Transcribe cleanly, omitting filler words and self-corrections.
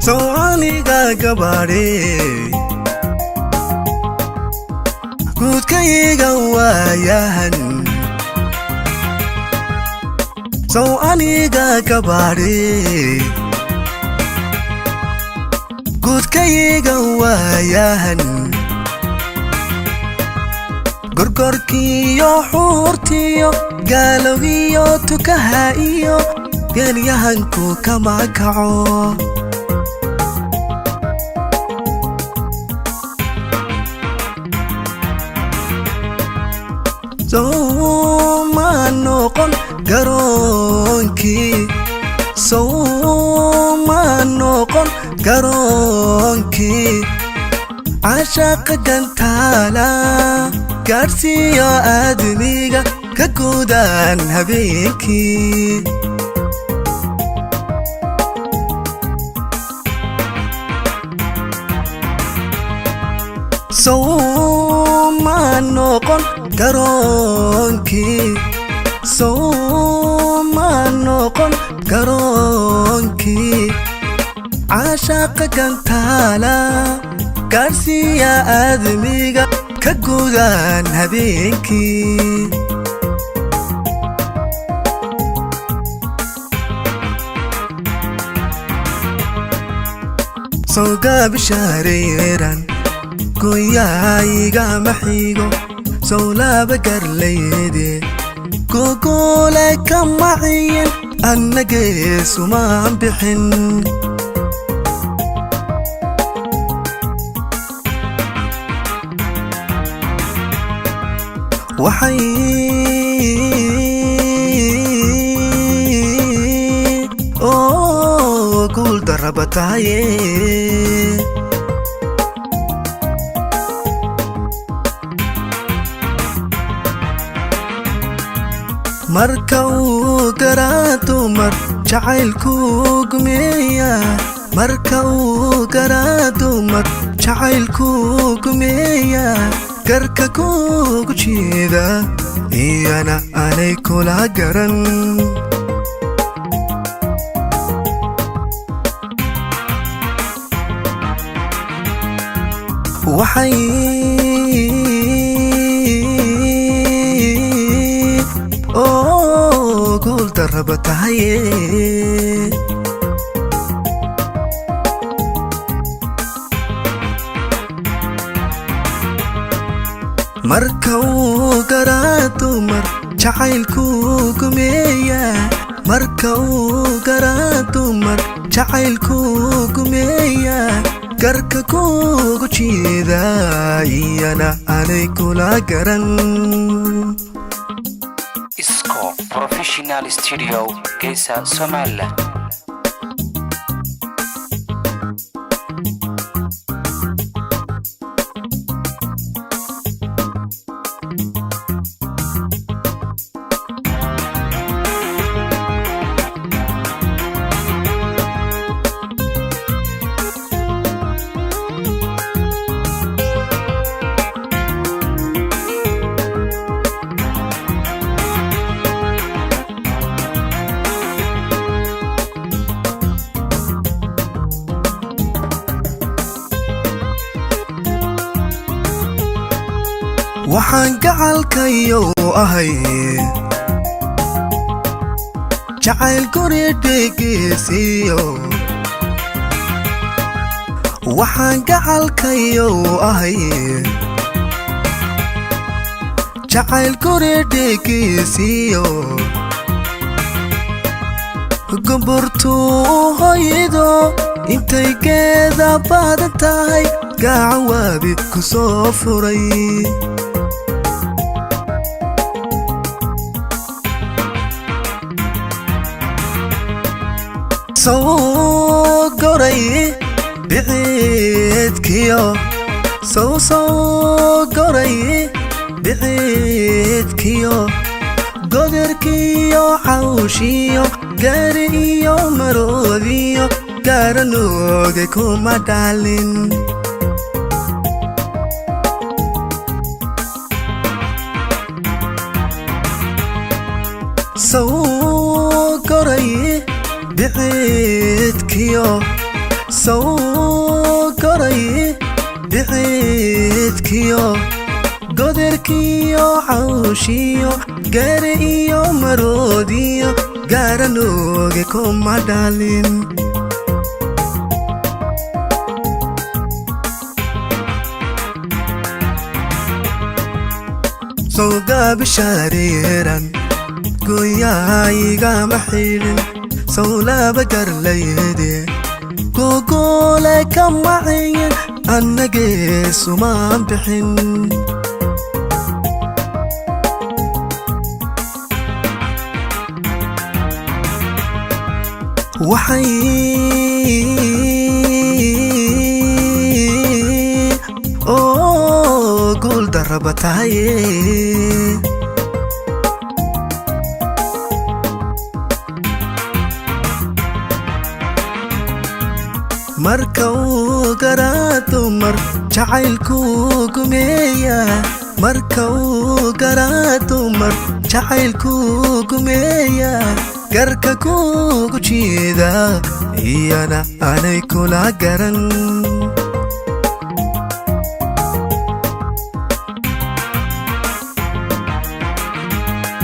Soomaaliga gabadhe guudkayga waayahan, sow aniga gabadhe guudkayga waayahan, gorgorkiyo xuurtiyo gaalowgiyo tukaha iyo geelyahanku kama kaco. Sow ma noqon garoonkii, sow ma noqon garoonkii cashaqa gantaala gaadhsiiyo aadmiga ka guudaan habeenkii. Sow ma noqon garoonkii, sow ma noqon garoonkii caashaqa gantaala gaadhsiiya aadmiga ka guudaan habeenkii. Sowgaabishaareeran gooyahaygama xigo, sowlaaba garlayde gogoole kama ciyin, annageesumaan bixin. Waxay oo guul daraba tahaye. Marka uu garaa dumar jacaylku gumeeya, marka uu garaa dumar jacaylku gumeeya, garka kugu jiida iyana aanay kula garan. Waxay oo guul daraba tahaye. Marka uu garaa dumar jacaylku gumeeya, marka uu garaa dumar jacaylku gumeeya, garka kugu jiida iyana aanay kula garan. Isco Professional Studio, Geysa, Somaliland. Waxaan gacalkayo ahay jacayl guri dhegeesiyo, waxaan gacalkayo ahay jacayl guri dhegeesiyo, gombortuu hoydo intay geeda badan tahay. Gacawaabi ku soo furay. Sow goray biciidkiyo, sow sow goray biciidkiyo, godarkiyo cawshiyo, gaari iyo maroodiyo, gaaranooge kuma dhalin. Sow goray biciidkiyo, sow goray biciidkiyo, godarkiyo cawshiyo, gaari iyo maroodiyo, gaaranooge kuma dhalin. Sowgaabishaareeran gooyaha igama xidhin, sowlaba garlayde gogoole kama ciyin, annageesumaan bixin. Waxay oo guul daraba tahay. Marka uu garaa dumar jacaylku gumeeya, marka uu garaa dumar jacaylku gumeeya, garka kugu jiida iyana aanay kula garan.